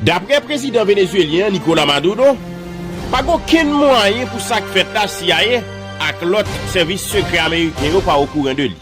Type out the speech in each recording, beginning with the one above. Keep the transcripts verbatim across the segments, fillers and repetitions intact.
Daprè prezidan venezuelyen an Nicolas Maduro, pa gen okenn mwayen pou sa k fèt la C I A ak lòt sèvis sekrè ameriken yo pa okouran de li.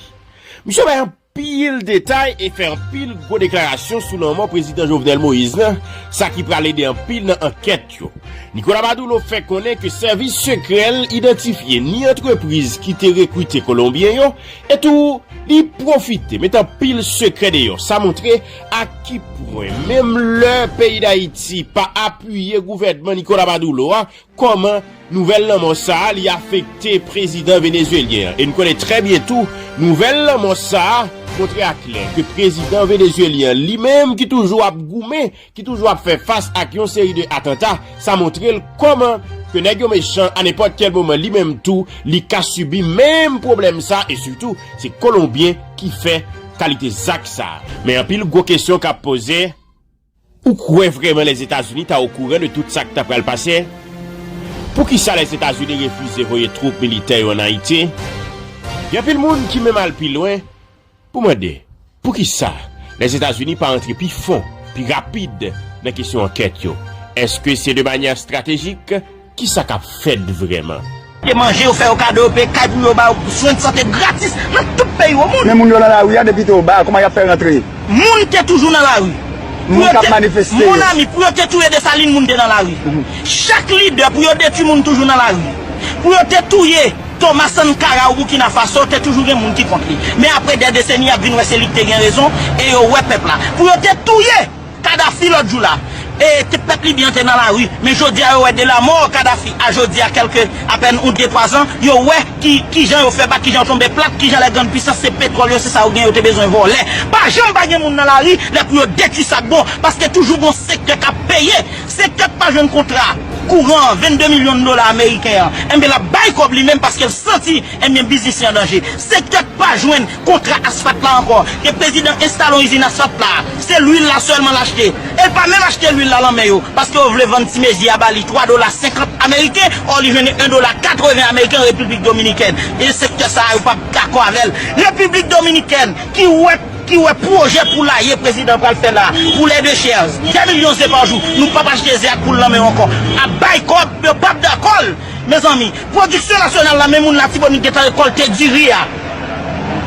Misye bay anpil detay e fè anpil gwo deklarasyon sou lanmò prezidan Jovenel Moïse lan, sa ki pral ede anpil nan ankèt yo. Nicolas Maduro fè konnen ke sèvis sekrè l idantifye ni antrepriz ki te rekrite Kolonbyen yo, e tou li pwofite met anpil sekrè deyò. Sa montre a ki pwen, menm lè peyi Dayiti pa apiye gouvènman Nicolas Maduro a, kòman nouvèl lanmò sa a li afekte prezidan venezuelyen an. E n konnen trè byen tou, nouvèl lanmò sa a montre aklè ke prezidan venezuelyen an, li menm ki toujou ap goumen, ki toujou ap fè fas ak yon seri de atanta, sa montre l kòman ke nèg yo mechan, a nenpòt kèl moman li menm tou, li ka sibi menm pwoblèm sa, e sitou, se Kolonbyen ki fè kalite zak sa. Men anpil gwo kesyon k ap poze, ou kwè vrèman Lèzetazini ta okouran de tout sa k ta pral pase? Poukisa Lèzetazini refize voye twoup militè yo ann Ayiti? Gen anpil moun ki menm al pi lwen pou mande, poukisa Lèzetazini pa antre pi fon, pi rapid nan kesyon ankèt yo? Èske se de manyè estratejik? Kisa k ap fèt vrèman? Te manje, yo fè yo kado, yo peye kay pou yo ba yo swen de sante gratis nan tout peyi o mond. Men moun yo nan lari a, depi te o ba, kòman y ap fè rantre? Moun te toujou nan lari. Pou Moun yo k ap te, manifeste yo. Mon ami, pou yo te touye Desalin, moun te nan lari. Mhm. Chak lidè, pou yo detwi moun, toujou nan lari. Pou yo te touye Thomas Sankara ou Burkina Faso, te toujou gen moun ki kont li. Men apre dè deseni, y ap vin wè se li ki te gen rezon, e yo wè pèp la. Pou yo te touye Kadhafi lòt jou la, e te pèp libyen te nan lari. Men jodi a, yo wè de la mò Kadhafi a jodi a, kèlke apèn ou de twa zan, yo wè ki, kijan yo fè ba, kijan yo tonbe plat, kijan lè grann pwisans se petwòl yo, se sa yo gen, yo te bezwen vòlè. Pa janm pa gen moun nan lari, lè pou yo detwi sa k bon, paske toujou gon sektè k ap peye. Sektè k pa jwenn kontra kouran vennde milyon dola ameriken an, enben l ap bay kòb li menm paske l santi, enben, biznis li an danje. Sektè k pa jwenn kontra asfalt la ankò, ke prezidan enstale yon izin asfalt la, se lwil la sèlman l achte. E l pa menm achte lwil la lan men yo, paske yo vle vann ti mezi a ba li twa dola senkant ameriken, ò li jwenn en dola katreven ameriken an Repiblik Dominikèn. E sektè sa a, yo p ap dakò avè l. Repiblik Dominikèn, ki wè ki wè pwojè poulaye prezidan pral fè la, poulet deux chaises, deux millions d'œufs par jour, nou p ap achte ze ak poul nan men yo ankò. Ap bay kòb, yo p ap dakò l. Mezanmi, pwodiksyon nasyonal la, men moun Latibonit gentan rekòlte diri a.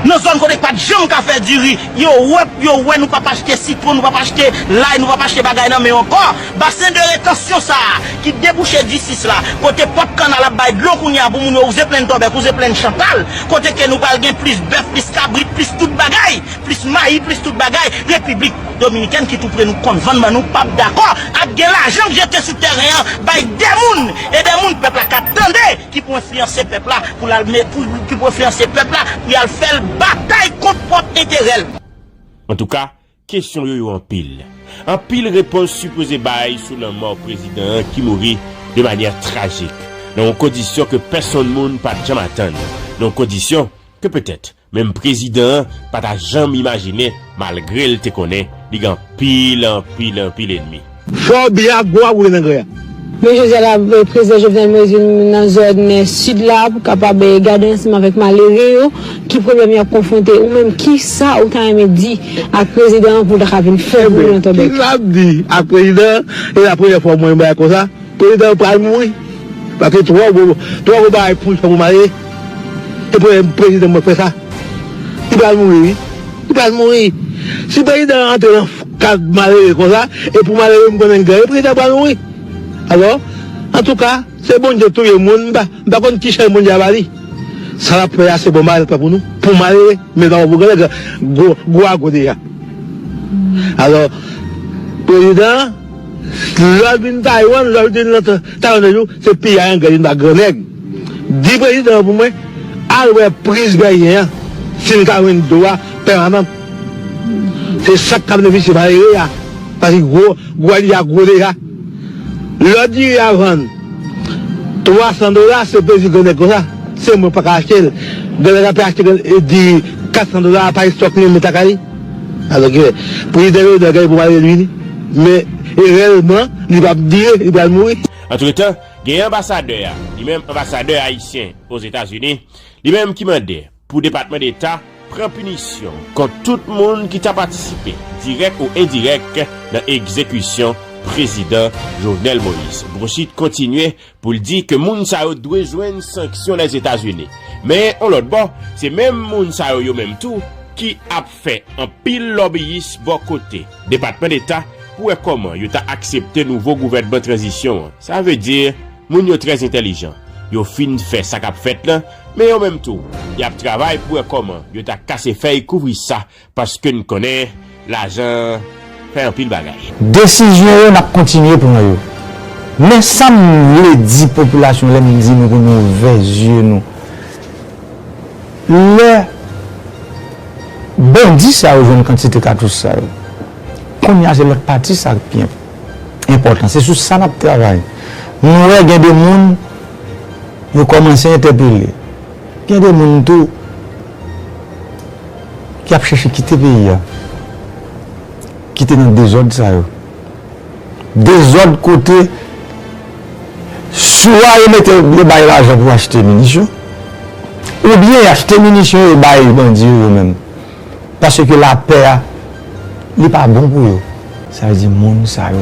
Nan zòn kote k pa t janm ka fè diri, yo wè, yo wè nou p ap achte sitwon, nou p ap achte lay, nou p ap achte bagay nan men yo ankò. Basen de retansyon sa a, ki debouche disis la, kote pòt kannal ap bay dlo kounye a pou moun yo wouze plenn Tòbèk, wouze plenn Chantal, kote ke nou pral gen plis bèf, plis kabrit, plis tout bagay, plis mayi, plis tout bagay, Repiblik Dominikèn ki tou pre nou konn vann ban nou p ap dakò. Ap gen lajan k jete sou tèren an bay de moun, e de moun pèp la ka tande, ki pou enfliyanse pèp la pou l al me-, pou, ki pou enfliyanse pèp la pou y al fè l batay kont pwòp enterè l. Antouka, kesyon yo yo anpil. Anpil repons sipoze bay sou lanmò prezidan an ki mouri de manyè trajik, nan yon kondisyon ke pèsonn moun pa t janm atann, nan yon kondisyon ke petèt menm prezidan an pa ta janm imajine, malgre l te konnen li gen anpil, anpil, anpil ènmi. Fò w byen ak gwo a pou w nan grè a. Men jodi a la, eh, prezidan Jovenel Moïse vin nan zòn, eh, sid la pou kapab, eh, gade ansanm avèk malere yo ki pwoblèm y ap konfwonte. Ou menm, kisa ou ta renmen di ak prezidan an pou l ta ka vin fè pou nou nan Tòbèk? Kisa m di ak prezidan an? E la premyè fwa mwen bagay konsa. Prezidan an pral mouri. Paske twò gwo, twò gwo bagay pou l fè pou malere. E premye prezidan mwen fè sa. Li pral mouri, wi. Li pral mouri. Si prezidan an antre nan kad malere konsa, e pou malere m konnen l gran, e prezidan pral mouri. Alò, antouka, se Bondye touye moun, m pa, m pa konn ki chay Bondye a ba li. Sa l ap fè a, se bon bagay l ap fè pou nou. Pou malere, men pa pou grannèg, gwo, gwo a gwo deja. Alò, prezidan an, lè l vin Taiwan, lè l vin nan Ta-, Taiwan de jou, se piyay anglè li, pa grannèg. Di prezidan an pou mwen, al wè priz Bèlyen an, si l ka jwenn dlo a pèmanan. Se sa k ka benefisye malere a. Paske gwo, gwo li a gwo deja. Lè diri a vann twa san dola, se plezi grannèg konsa. Se mwen pa ka achte l. Grannèg la pe achte gran-, e diri kat san dola, pa estòk li, men ta ka li. Alò ke prezidan Jovenel gade pou malere li, wi. Men, e reyèlman, li p ap dire, li pral mouri. Antretan, gen anbasadè a, li menm anbasadè ayisyen Ozetazini, li menm ki mande pou Depatman Deta pran pinisyon kont tout moun ki ta patisipe, dirèk ou endirèk, nan egzekisyon Prezidan Jovenel Moïse. Bronchit kontinye pou l di ke moun sa yo dwe jwenn sanksyon Lèzetazini. Men, yon lòt bò, se menm moun sa yo, yo menm tou, ki ap fè anpil lòbiyis bò kote Depatman Deta pou wè kòman yo ta aksepte nouvo gouvènman tranzisyon an. Sa vle di, moun yo trè entèlijan. Yo fin fè sa k ap fèt lan, men yo menm tou, y ap travay pou wè kòman yo ta kase fèy kouvri sa, paske n konnen lajan fè anpil bagay. Desizyon yo, n ap kontinye pran yo. Men sa m vle di popilasyon lè m di nou pou nou ouvè zye nou. Lè bandi sa yo jwenn kantite katouch sa yo, kounye a se lòt pati sa k pi enpòtan. Se sou sa n ap travay. Nou wè gen de moun yo kòmanse entèpele. Gen de moun tou ki ap chèche kite peyi a, ki te nan dezòd sa yo. Dezòd kote swa yo mete, yo bay lajan pou achte minisyon, oubyen y achte minisyon yo bay bandi yo, yo menm. Paske lapè a, li pa bon pou yo. Sa vle di moun sa yo,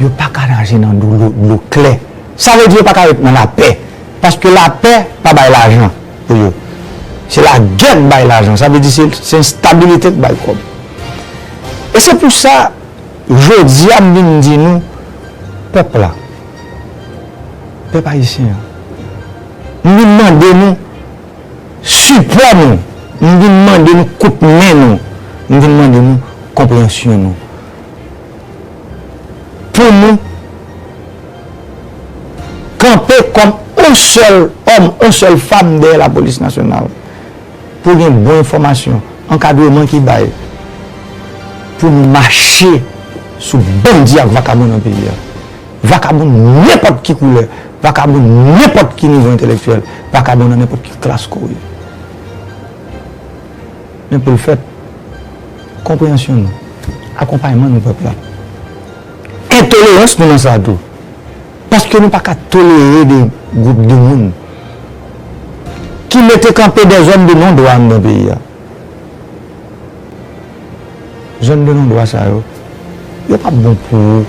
yo pa ka naje nan dlo, dlo klè. Sa vle di yo pa ka ret nan lapè. Paske lapè pa bay lajan pou yo. Se lagè k bay lajan. Sa vle di se, se enstabilite k bay kòb. E se pou sa, jodi a, m vin di nou, pèp la, pèp ayisyen an, m vin mande nou sipò nou, m vin mande nou kout men nou, m vin mande nou konpreyansyon nou. Pou nou kanpe kòm yon sèl òm, yon sèl fanm dèyè lapolis nasyonal. Pou gen bon enfòmasyon, ankadreman ki bay, pou nou mache sou bandi ak vakabon nan peyi a. Vakabon nenpòt ki koulè, vakabon nenpòt ki nivo entèlektyèl, vakabon nan nenpòt ki klas ke w ye. Men pou l fèt, konpreyansyon nou, akonpayman nou pèp la, entolerans nou nan sa tou. Paske nou pa ka tolere de gwoup de moun ki mete kanpe de zòn de non dwa anndan peyi a. Zòn de non dwa sa yo, yo p ap bon pou ou.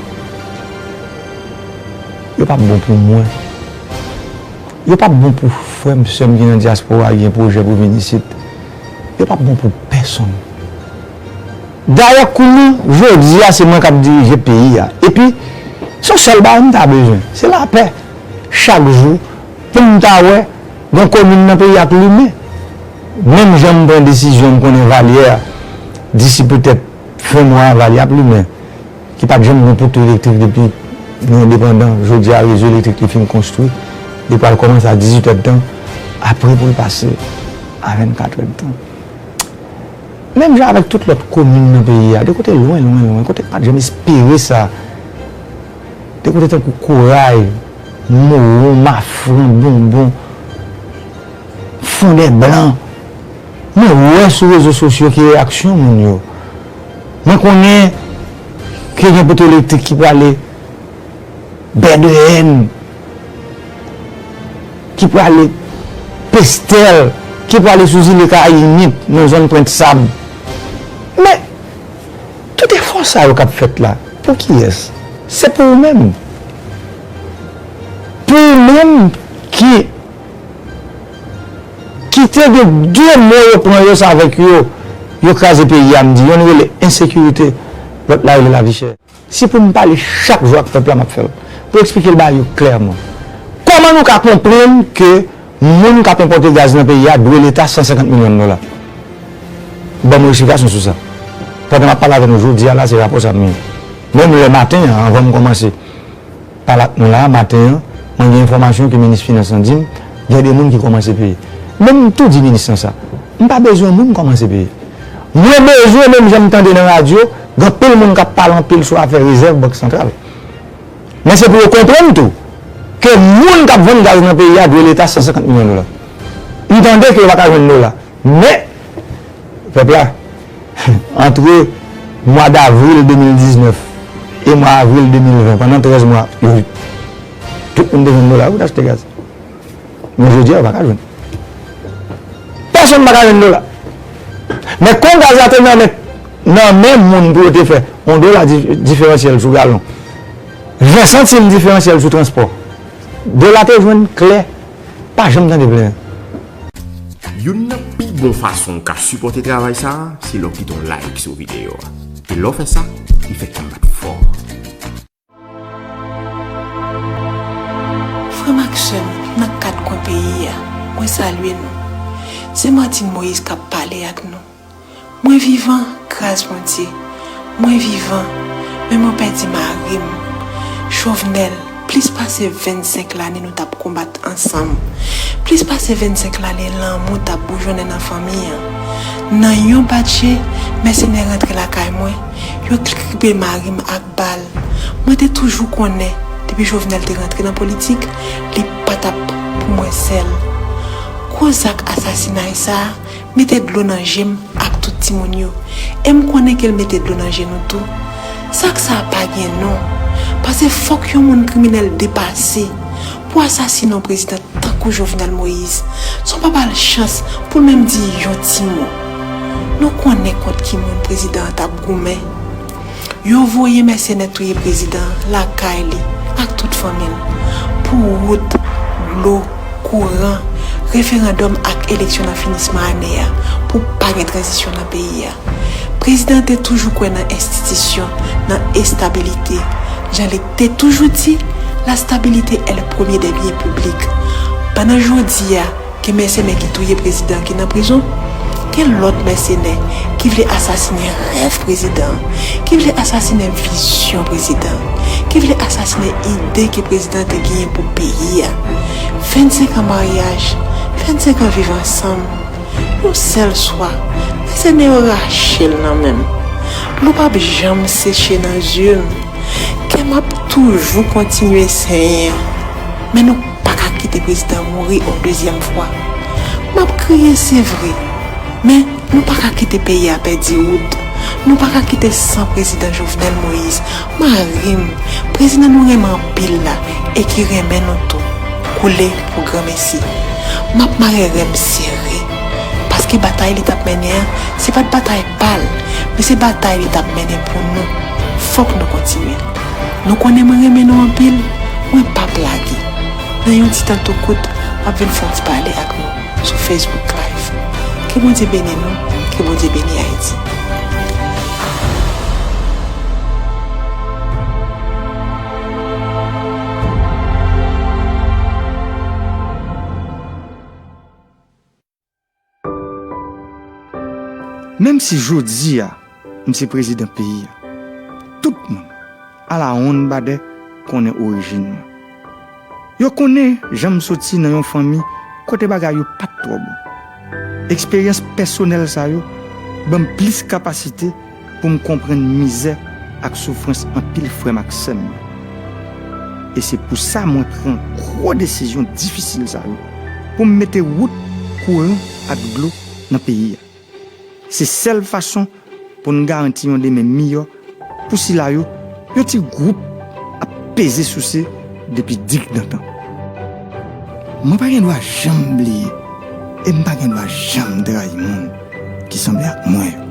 Yo p ap bon pou mwen. Yo p ap bon pou frè m, sè m ki nan dyaspora, ki gen pwojè pou vin isit. Yo p ap bon pou pèsonn. Dayè, kounye a, jodi a, se mwen k ap dirije peyi a. Epi, se yon sèl bagay m ta bezwen, se lapè. Chak jou, pou m ta wè, gen komin nan peyi a k limen. Menm jan m pran desizyon, m konnen Valyè, disi petèt fen mwa a, Valyè ap limen. Ki pa t janm gen poto elektrik depi nou endepandan. Jodi a, rezo elektrik li fin konstwi. Li pral kòmanse a dizuit èdtan, apre pou l pase a vennkat èdtan. Menm jan avèk tout lòt komin nan peyi a, de kote lwen, lwen, lwen, kote n pa t janm espere sa. De kote tankou Koray, Mowon, Mafran, Bonbon, Fondèblan. Mwen wè sou rezo sosyo ki reyaksyon moun yo. Mwen konnen ke gen poto elektrik ki prale Bèdeyèn, ki prale Pestèl, ki prale sou zile Kayimit, nan zòn Pwent Sab. Men, tout efò sa yo k ap fèt la, pou kiyès? Se pou ou menm. Pou ou menm ki kite gen de mo yo pran yo sa avèk yo, yo kraze peyi a, m di, yonn rele ensekirite, lòt la rele lavi chè. Si pou m pale chak jou ak pèp la, m ap fè l. Pou eksplike l ba yo klèman. Kòman nou ka konprann ke moun k ap enpòte gaz nan peyi a dwe Leta san senkant milyon dola? Ban mwen eksplikasyon sou sa. Pandan m ap pale avè nou jodi a la, se rapò sa m gen. Menm lè maten an, anvan m kòmanse pale ak nou la a maten an, mwen gen enfòmasyon ke minis finans lan di m, gen de moun ki kòmanse peye. Men m tou di minis lan sa, m pa bezwen moun kòmanse peye. Mwen bezwen, menm jan m tande nan radyo, gen anpil moun k ap pale anpil sou afè rezèv Bank Santral. Men se pou yo konprann tou, ke moun k ap vann gaz nan peyi a dwe Leta san senkant milyon dola. M tande ke yo pa ka jwenn dola. Men, pèp la, antre mwa davril de mil diznèf e mwa avril de mil ven, pandan trèz mwa, yo, tout moun te jwenn dola wi pou t achte gaz. Men jodi a, yo pa ka jwenn. Pèsonn pa ka jwenn dola. Men kon gaz la te nan men, nan men moun pou yo te fè yon dola di-, diferansyèl sou galon, Ven santim diferansyèl sou transpò. Dola te jwenn klè, pa janm tande plenn. Youn nan pi bon fason w ka sipòte travay sa a, se lè w kite yon like sou videyo a. E lè w fè sa, li fè kè m bat fò. Frè m ak sè m nan kat kwen peyi a, mwen salye nou. Se Martine Moïse k ap pale ak nou. Mwen vivan, gras Bondye. Mwen vivan, men mwen pèdi mari m, Jovenel, plis pase vennsenk lane nou t ap konbat ansanm. Plis pase vennsenk lane lanmou t ap boujonnen nan fanmi an. Nan yon bat je, mèsenè rantre lakay mwen, yo kripe mari m ak bal. Mwen te toujou konnen, depi Jovenel te rantre nan politik, li pa t ap pou mwen sèl. Gwo zak asasinay sa a mete dlo nan je m ak tout timoun yo. E m konnen ke l mete dlo nan je nou tou. Zak sa a pa gen non. Paske fòk yon moun kriminèl depase pou asasinen yon prezidan tankou Jovenel Moïse, san w pa ba l chans pou l menm di yon ti mo. Nou konnen kont ki moun prezidan an t ap goumen. Yo voye mèsenè touye prezidan an lakay li ak tout fanmi l pou wout, dlo, kouran, referandòm ak eleksyon nan finisman ane a pou pa gen tranzisyon nan peyi a. Prezidan an te toujou kwè nan enstitisyon, nan estabilite, jan li te toujou di, la stabilité est le premier des biens publics. Pandan jodi a, gen mèsenè ki touye prezidan ki nan prizon, gen lòt mèsenè ki vle asasinen rèv prezidan, ki vle asasinen vizyon prezidan, ki vle asasinen ide ke prezidan te genyen pou peyi a. Vennsenk an maryaj, vennsenk an viv ansanm, yon sèl swa, mèsenè yo rache l nan men m. Dlo p ap janm seche nan zye m. Kè m ap toujou kontinye senyen. Men nou pa ka kite prezidan mouri yon dezyèm fwa. M ap kriye, se vre, men nou pa ka kite peyi a pèdi wout. Nou pa ka kite san prezidan Jovenel Moïse, mari m, prezidan nou renmen anpil la e ki renmen nou tou, koule pou granmesi. M ap mare ren m sere, paske batay li t ap mennen an, se pa t batay pa l, men se batay li t ap mennen pou nou. Fòk nou kontinye. Nou konnen mwen renmen nou anpil, mwen p ap lage. Nan yon ti tan tou kout, m ap vin fè yon ti pale ak nou sou Facebook Live. Ke Bondye beni nou, ke Bondye beni Ayiti. Menm si jodi a, m se prezidan peyi a, tout moun, alawonnbadè, konnen orijin mwen. Yo konnen jan m soti nan yon fanmi kote bagay yo pa t twò bon. Eksperyans pèsonèl sa yo ban m plis kapasite pou m konprann mizè ak soufrans anpil frè m ak sè m yo. E se pou sa mwen pran gwo desizyon difisil sa yo, pou m mete wout, kouran ak dlo nan peyi a. Se sèl fason pou n garanti yon demen miyò pou sila yo, yon ti gwoup ap peze souse depi digdantan. Mwen pa gen dwa janm bliye, e m pa gen dwa janm trayi moun ki sanble ak mwen yo.